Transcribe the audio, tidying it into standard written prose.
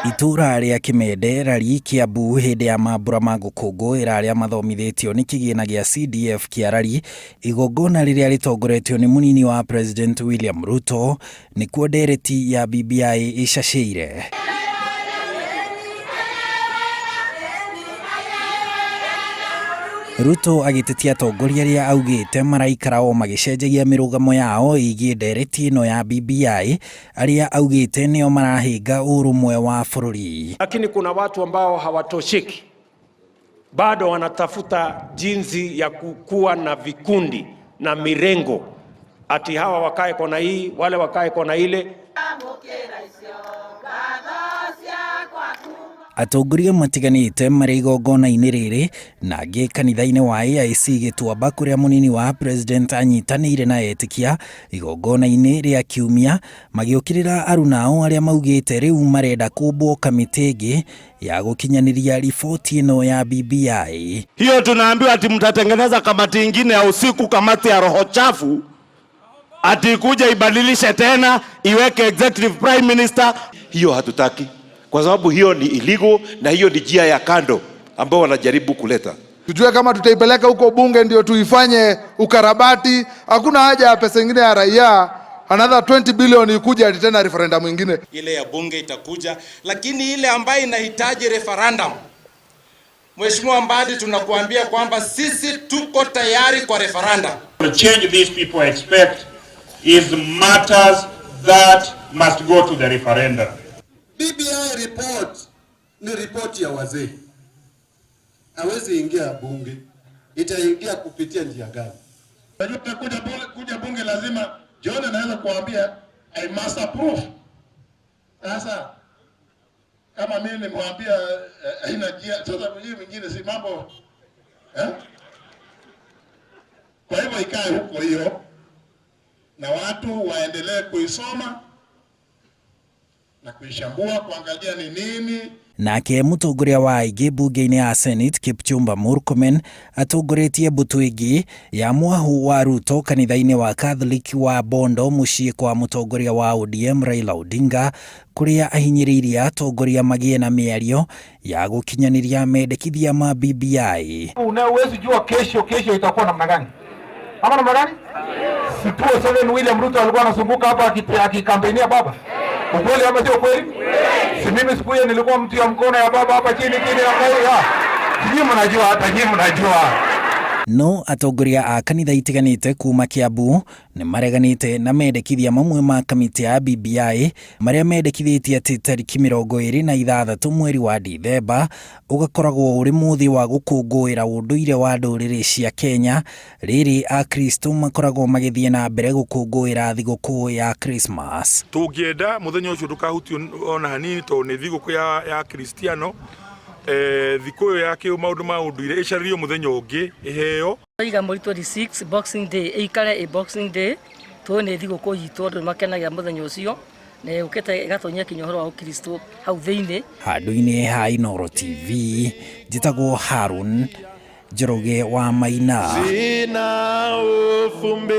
Itũra rĩa Kimende, Rari, Kiambu hĩndĩ ya mambura ma gũkũngũĩra arĩa mathomithĩtio nĩ kĩgĩna gĩa CDF kĩa Rari, igongona rĩrĩa rĩtongoretio nĩ mũnini wa President William Ruto, nĩkuo ndereti ya BBI ĩcacĩire. Ruto agĩtetia atongoria arĩa augĩte maraikara o magĩcenjagia mĩrũgamo yao ĩgiĩ ndereti ĩno ya BBI arĩa augĩte nĩo marahĩnga ũrũmwe wa bũrũri. Lakini kuna watu ambao hawatosheki, bado wanatafuta jinsi ya kukua na vikundi na mirengo, ati hawa wakae kona hii, wale wakae kona ile. Atongoria matiganĩte marĩ igongona-inĩ rĩrĩ na angĩ kanitha-inĩ wa AIC Gĩtuamba kũrĩa mũnini wa president anyitanĩire na etĩkia igongona-inĩ rĩa kiumia magĩũkĩrĩra arunao arĩa maugĩte rĩu marenda kũmbwo kamĩtĩ ĩngĩ ya gũkinyanĩria riboti ĩno ya BBI. Hiyo tunaambiwa ati mtatengeneza kamati ingine ya usiku, kamati ya roho chafu, ati ikuja ibadilishe tena iweke executive prime minister. Hiyo hatutaki kwa sababu hiyo ni illegal na hiyo ni njia ya kando ambao wanajaribu kuleta. Tujue kama tutaipeleka huko bunge ndio tuifanye ukarabati. Hakuna haja ya pesa ingine ya raia, another 20 billion ikuja ati tena referendum ingine. Ile ya bunge itakuja, lakini ile ambayo inahitaji referendum, Mheshimiwa Mbadi, tunakuambia kwamba sisi tuko tayari kwa referendum. The change these people expect is matters that must go to the referendum. BBI report ni ripoti ya wazee, hawezi ingia bunge. Itaingia kupitia njia gani? Unajua kuja bunge lazima John anaweza kuambia I must approve. Sasa kama mimi nimwambia haina njia, sasa mwenyewe mwingine si mambo eh? Kwa hivyo ikae huko hiyo na watu waendelee kuisoma na kuishambua kuangalia ni nini. Nake mũtongoria wa aingĩ mbunge-inĩ ya Senate Kipchumba Murkomen atongoretie mbũtũ ĩngĩ ya mwahu wa Ruto kanitha-inĩ wa Catholic wa Bondo mũciĩ kwa mũtongoria wa ODM Raila Odinga kũrĩa ahinyĩrĩirie atongoria magĩe na mĩario ya gũkinyanĩria mendekithia ma BBI. Una uwezi jua kesho, kesho itakuwa namna gani ama namna gani? Si 2007 William Ruto alikuwa anazunguka hapa akikampenia baba, ukweli ama sio kweli? Si mimi siku hiyo nilikuwa mtu ya mkono ya baba hapa chini chini ya sijui, mnajua, hata nyinyi mnajua. No atongoria a kanitha itiganĩte kuma Kiambu nĩ mareganĩte na mendekithia mamwe ma kamĩtĩ ya BBI marĩa mendekithĩtie atĩ tarĩki 26 mweri wa Dithemba ũgakoragwo ũrĩ mũthĩ wa gũkũngũĩra ũndũire wa ndũrĩrĩ cia Kenya rĩrĩ akristo makoragwo magĩthiĩ na mbere gũkũngũĩra thigũkũ ya Christmas. Tũngĩenda mũthenya ũcio ndũkahutio ona hanini tondũ nĩ thigũkũ ya Kristiano. Thikũ ĩyo ya kĩ maũndũ ma ũndũire ĩcarĩrio mũthenya ũngĩ ĩheo. Iga mweri 26 Boxing Day ĩikare ĩ Boxing Day tondũ nĩ thigũkũ itũ, andũ nĩmakenagia mũthenya ũcio na yũkĩte ĩgatonyia kinya ũhoro wa ũkristo hau thĩinĩ. Handũ-inĩ ha Inooro TV njĩtagwo Harun Njoroge wa Maina. Sina ufumbi.